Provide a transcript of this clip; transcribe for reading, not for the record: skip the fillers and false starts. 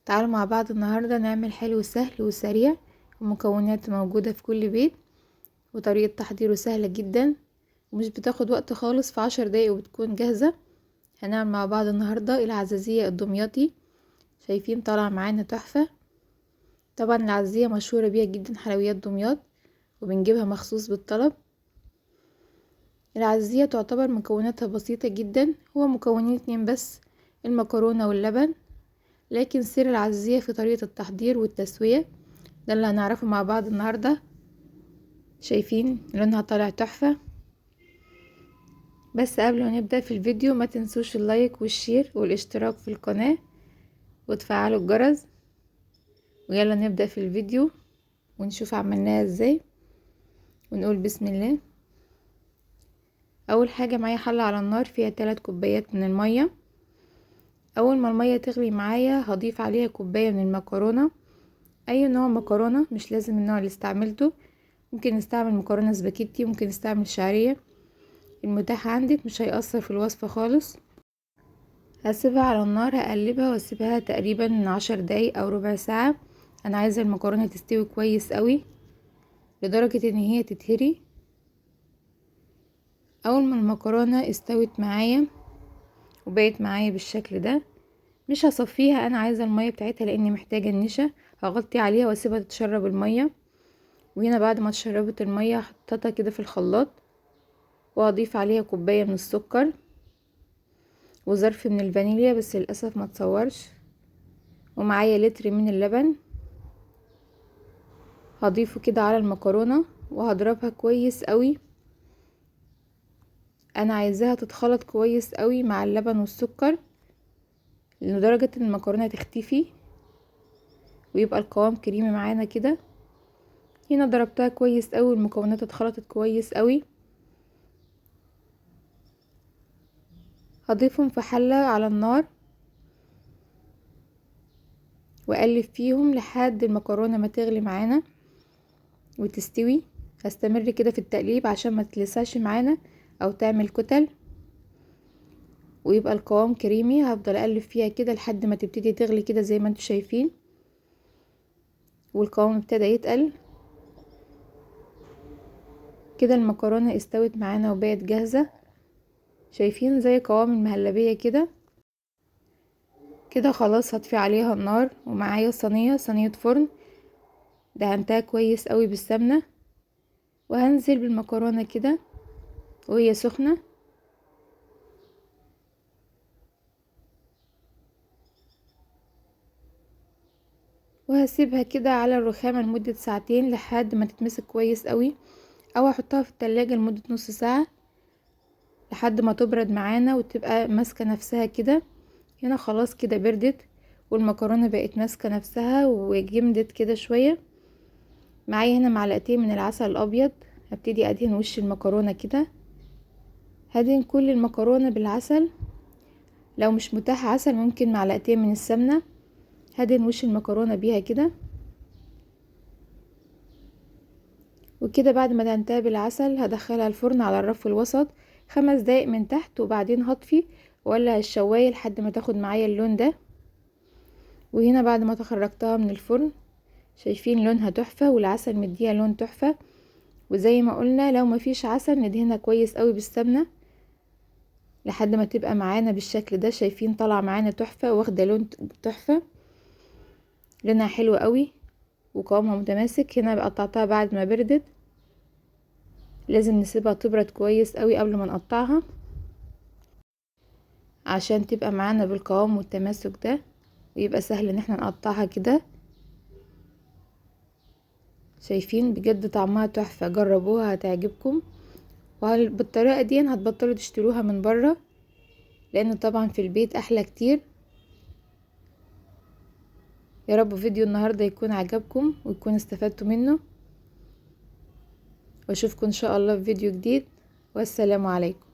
تعالوا مع بعض النهاردة نعمل حلو سهل وسريع، ومكونات موجودة في كل بيت، وطريقة تحضيره سهلة جدا ومش بتاخد وقت خالص، في 10 دقايق وبتكون جاهزة. هنعمل مع بعض النهاردة العزازية الدمياطي، شايفين طالع معانا تحفة. طبعا العزازية مشهورة بيها جدا حلويات دمياط، وبنجيبها مخصوص بالطلب. العزازية تعتبر مكوناتها بسيطة جدا، هو مكونين 2 بس، المكرونة واللبن، لكن سر العزازية في طريقة التحضير والتسوية، ده اللي هنعرفه مع بعض النهاردة. شايفين لونها طالع تحفة. بس قبل ما نبدأ في الفيديو ما تنسوش ال like وال share والاشتراك في القناة وتفعلوا الجرس، ويلا نبدأ في الفيديو ونشوف عملناها ازاي، ونقول بسم الله. اول حاجة معايا حلة على النار فيها 3 كوبايات من المية. اول ما المية تغلي معايا هضيف عليها كوباية من المكرونة، اي نوع مكرونة، مش لازم النوع اللي استعملته، ممكن نستعمل مكرونة سباكيتي، ممكن نستعمل شعرية، المتاح عندك مش هيأثر في الوصفة خالص. هسيبها على النار، هقلبها واسيبها تقريبا 10 دقايق او ربع ساعة. انا عايزة المكرونة تستوي كويس قوي لدرجة ان هي تتهري. اول ما المكرونة استوت معايا وبقت معايا بالشكل ده، مش هصفيها، انا عايزة المية بتاعتها لاني محتاجة النشا، هغطي عليها واسيبها تتشرب المية. وهنا بعد ما اتشربت المية حطيتها كده في الخلاط، وهضيف عليها كوباية من السكر وظرف من الفانيليا، بس للأسف ما تصورش، ومعايا لتر من اللبن هضيفه كده على المكرونة، وهضربها كويس قوي. انا عايزاها تتخلط كويس قوي مع اللبن والسكر لدرجة ان المكرونة تختفي ويبقى القوام كريمي معانا كده. هنا ضربتها كويس قوي، المكونات اتخلطت كويس قوي. هضيفهم في حلة على النار واقلب فيهم لحد المكرونة ما تغلي معانا وتستوي. هستمر كده في التقليب عشان ما تلسعش معانا او تعمل كتل، ويبقى القوام كريمي. هفضل اقلب فيها كده لحد ما تبتدي تغلي كده زي ما انتم شايفين، والقوام ابتدى يتقل كده. المكرونة استوت معانا وبقت جاهزة، شايفين زي قوام المهلبية كده. كده خلاص هطفي عليها النار، ومعايا صينية فرن دهنتها كويس قوي بالسمنة، وهنزل بالمكرونة كده وهي سخنة. وهسيبها كده على الرخامة لمدة ساعتين لحد ما تتمسك كويس قوي، او احطها في التلاجة لمدة نص ساعة لحد ما تبرد معانا وتبقى ماسكة نفسها كده. هنا خلاص كده بردت والمكرونة بقت ماسكة نفسها وجمدت كده شوية. معايا هنا معلقتين من العسل الابيض، هبتدي ادهن وش المكرونة كده، هدهن كل المكرونة بالعسل. لو مش متاح عسل ممكن معلقتين من السمنة، هدهن وش المكرونة بيها كده. وكده بعد ما دهنتها بالعسل هدخلها الفرن على الرف الوسط 5 دقايق من تحت، وبعدين هطفي وولع الشواية لحد ما تاخد معايا اللون ده. وهنا بعد ما تخرجتها من الفرن شايفين لونها تحفة والعسل مديها لون تحفة. وزي ما قلنا لو ما فيش عسل ندهنها كويس قوي بالسمنة لحد ما تبقى معانا بالشكل ده. شايفين طالعة معانا تحفة، واخدة لون تحفة، لونها حلو قوي وقوامها متماسك. هنا قطعتها بعد ما بردت، لازم نسيبها تبرد كويس قوي قبل ما نقطعها عشان تبقى معانا بالقوام والتماسك ده، ويبقى سهل ان احنا نقطعها كده. شايفين بجد طعمها تحفة، جربوها هتعجبكم. وبالطريقة دي هتبطلوا تشتروها من بره، لان طبعا في البيت احلى كتير. يا رب فيديو النهاردة يكون عجبكم ويكون استفدتوا منه، واشوفكم ان شاء الله في فيديو جديد، والسلام عليكم.